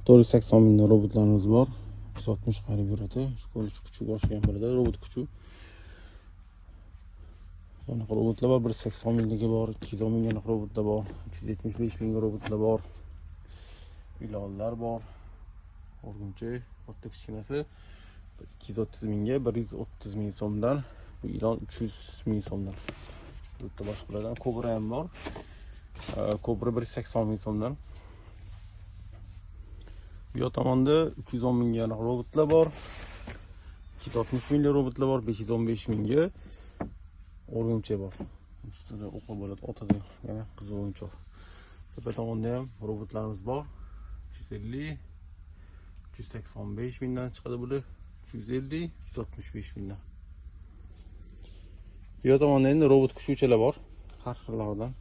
480 mingdan robotlarimiz bor. 360 qarab yuradi. Shu ko'rish kuchuk o'xshagan bo'ladi, robot kuchuk. Bunaqa robotlar bor, 180 mingligi bor, 210 mingga robotlar bor, 375 mingga robotlar bor. Ilonlar bor. O'rgimchi katta kichkinasi 230 mingga, 130 ming so'mdan, bu ilon 300 ming so'mdan. Bu yerda boshqalardan kobra ham bor. Kobra 180 ming so'mdan. Bu yoq tomonda 310 mingga robotlar bor. 260 mingga robotlar bor, 515 mingga o'rgimchak bor. Ustida o'qi bo'ladi, otadi. Yana qiziq o'yinchoq. Tepa tomonda ham robotlarimiz bor. 350, 385 mingdan chiqadi bular. 350, 365 mingdan. Bu yoq tomonda endi robot kuchukchalar bor. Har xillaridan.